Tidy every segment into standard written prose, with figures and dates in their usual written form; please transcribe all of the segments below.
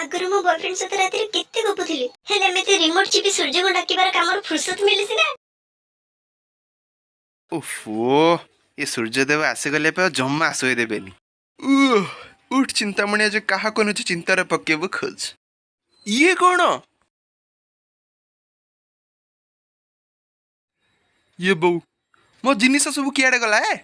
ଆଗରୁ ମୋ ବୟଫ୍ରେଣ୍ଡ ସହିତ ରାତିରେ କେତେ ଗପୁଥିଲି, ହେଲେ ଏମିତି ରିମୋଟ ଚିପି ସୂର୍ଯ୍ୟଙ୍କୁ ଡାକିବାର କାମର ଫୁର୍ସତ ମିଳେ ସିନା। ଓଫୋ, ଏ ସୂର୍ଯ୍ୟଦେବ ଆସିଗଲେ ଏବେ ଆଉ ଜମା ଶୋଇ ଦେବେନି। ଉଃ, ଉଠ ଚିନ୍ତାମଣି, ଆଜି କାହାକୁ ନିଜ ଚିନ୍ତାରେ ପକେଇବୁ ଖୋଜ। ଇଏ କଣ? ଇଏ ବୋଉ, ମୋ ଜିନିଷ ସବୁ କିଆଡ଼େ ଗଲା ଏ?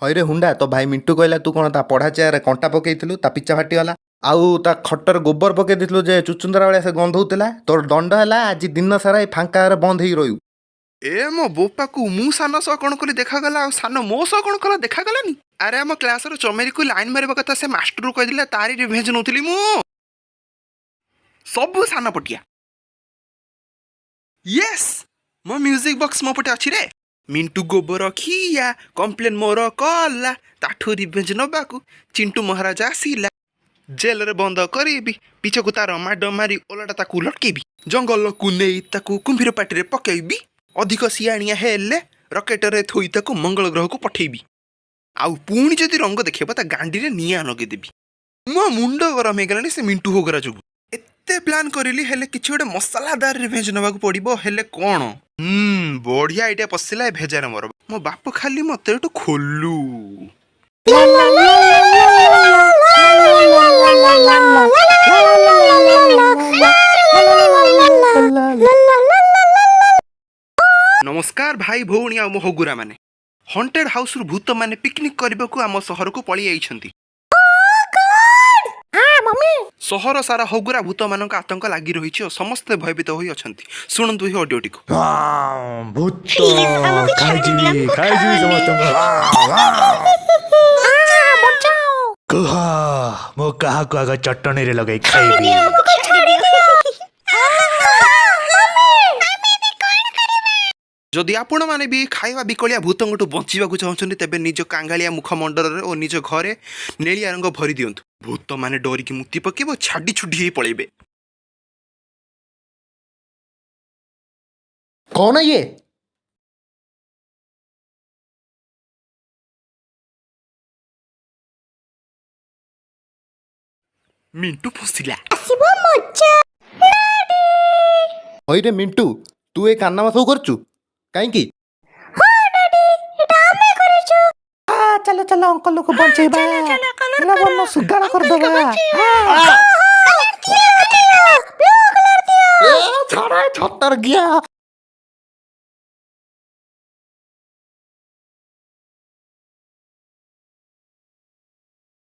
ହଇରେ ହୁଣ୍ଡା, ତୋ ଭାଇ ମିଣ୍ଟୁ କହିଲା ତୁ କ'ଣ ତା ପଢ଼ା ଚେୟାରରେ କଣ୍ଟା ପକେଇଥିଲୁ, ତା ପିଚା ଫାଟିଗଲା, ଆଉ ତା ଖଟରେ ଗୋବର ପକେଇ ଦେଇଥିଲୁ ଯେ ଚୁଚୁନ୍ଦରା ଭଳିଆ ସେ ଗନ୍ଧଉଥିଲା। ତୋର ଦଣ୍ଡ ହେଲା ଆଜି ଦିନ ସାରା ଏ ଫାଙ୍କା ଘରେ ବନ୍ଦ ହେଇକି ରହିବୁ। ଏ ମୋ ବୋପାକୁ, ମୁଁ ସାନ ସହ କ'ଣ କଲି ଦେଖାଗଲା, ଆଉ ସାନ ମୋ ସହ କ'ଣ କଲା ଦେଖାଗଲାନି। ଆରେ, ଆମ କ୍ଲାସର ଚମେରିକୁ ଲାଇନ୍ ମାରିବା କଥା ସେ ମାଷ୍ଟରକୁ କହିଦେଲା, ତାରି ରିଭେଞ୍ଜ ନେଉଥିଲି ମୁଁ। ସବୁ ସାନ ପଟିଆ। ୟେସ୍, ମୋ ମ୍ୟୁଜିକ୍ ବକ୍ସ ମୋ ପଟେ ଅଛି ରେ। ମିଣ୍ଟୁ ଗୋବର ଖିଆ କମ୍ପ୍ଲେନ୍ ମୋର କଲା, ତାଠୁ ରିଭେଞ୍ଜ ନେବାକୁ ଚିଣ୍ଟୁ ମହାରାଜା ଆସିଲା। ଜେଲରେ ବନ୍ଦ କରିବି, ପିଛକୁ ତାର ମାଡ଼ ମାରି ଓଲଟା ତାକୁ ଲଟକେଇବି, ଜଙ୍ଗଲକୁ ନେଇ ତାକୁ କୁମ୍ଭୀର ପାଟିରେ ପକେଇବି, ଅଧିକ ସିଆଣିଆ ହେଲେ ରକେଟରେ ଥୋଇ ତାକୁ ମଙ୍ଗଳ ଗ୍ରହକୁ ପଠେଇବି, ଆଉ ପୁଣି ଯଦି ରଙ୍ଗ ଦେଖେଇବ ତା ଗାଣ୍ଡିରେ ନିଆଁ ଲଗେଇଦେବି। ମୋ ମୁଣ୍ଡ ଗରମ ହେଇଗଲାଣି ସେ ମିଣ୍ଟୁ ହୋଗରା ଯୋଗୁଁ। ଏତେ ପ୍ଲାନ୍ କରିଲି, ହେଲେ କିଛି ଗୋଟେ ମସଲାଦାର ରିଭେଞ୍ଜ ନେବାକୁ ପଡ଼ିବ। ହେଲେ କ'ଣ? ବଢ଼ିଆ ଆଇଡ଼ିଆ ପଶିଲା ଏ ଭେଜାରେ ମୋର। ମୋ ବାପ ଖାଲି ମତେ ଏଠୁ ଖୋଲୁ। ନମସ୍କାର ଭାଇ ଭଉଣୀ ଆଉ ମୋ ହଗୁରା ମାନେ। ହଣ୍ଟେଡ୍ ହାଉସରୁ ଭୂତମାନେ ପିକନିକ୍ କରିବାକୁ ଆମ ସହରକୁ ପଳେଇ ଆଇଛନ୍ତି। ସହର ସାରା ହଗୁରା ଭୂତମାନଙ୍କ ଆତଙ୍କ ଲାଗି ରହିଛି ଓ ସମସ୍ତେ ଭୟଭୀତ ହୋଇ ଅଛନ୍ତି। ଶୁଣନ୍ତୁ ଏହି ଅଡିଓଟିକୁ। ଭୂତ। Please, ଆମକୁ ଛାଡ଼ିଦିଅ, ଖାଇଯିବି। ଆମକୁ ଖାଇଯିବି ଖାଅନି। ସମସ୍ତଙ୍କୁ। କୁହ, ମୁଁ କାହାକୁ ଆଗ ଚଟଣିରେ ଲଗେଇ ଖାଇବି? ଆମକୁ ଛାଡ଼ିଦିଅ। ଯଦି ଆପଣମାନେ ବି ଖାଇବା ବିକଳିଆ ଭୂତଙ୍କଠୁ ବଞ୍ଚିବାକୁ ଚାହୁଁଛନ୍ତି, ତେବେ ନିଜ କାଙ୍ଗାଳିଆ ମୁଖମଣ୍ଡଳରେ ଓ ନିଜ ଘରେ ନେଳିଆ ରଙ୍ଗ ଭରି ଦିଅନ୍ତୁ। ଭୂତମାନେ ଡରିକି ମୁତି ପକେଇବ, ଛାଡ଼ି ଛୁଟି ହେଇ ପଳେଇବେ। କ'ଣ ଇଏ? ମିଣ୍ଟୁ ଫସିଲା। ଆସିବ ମଜା। ହଇରେ ମିଣ୍ଟୁ, ତୁ ଏ କାରନାମା ସବୁ କରୁଛୁ କାହିଁକି? ଏଟା ଆମେ କରିଛୁ। ଚାଲ ଚାଲ, ଅଙ୍କଲକୁ ବଞ୍ଚେଇବା। ଚାଲ, କଲର ଲବଣ ସୁଗାଳ କରିଦବା। ଛାଡ଼, ଛତର ଗିଆ।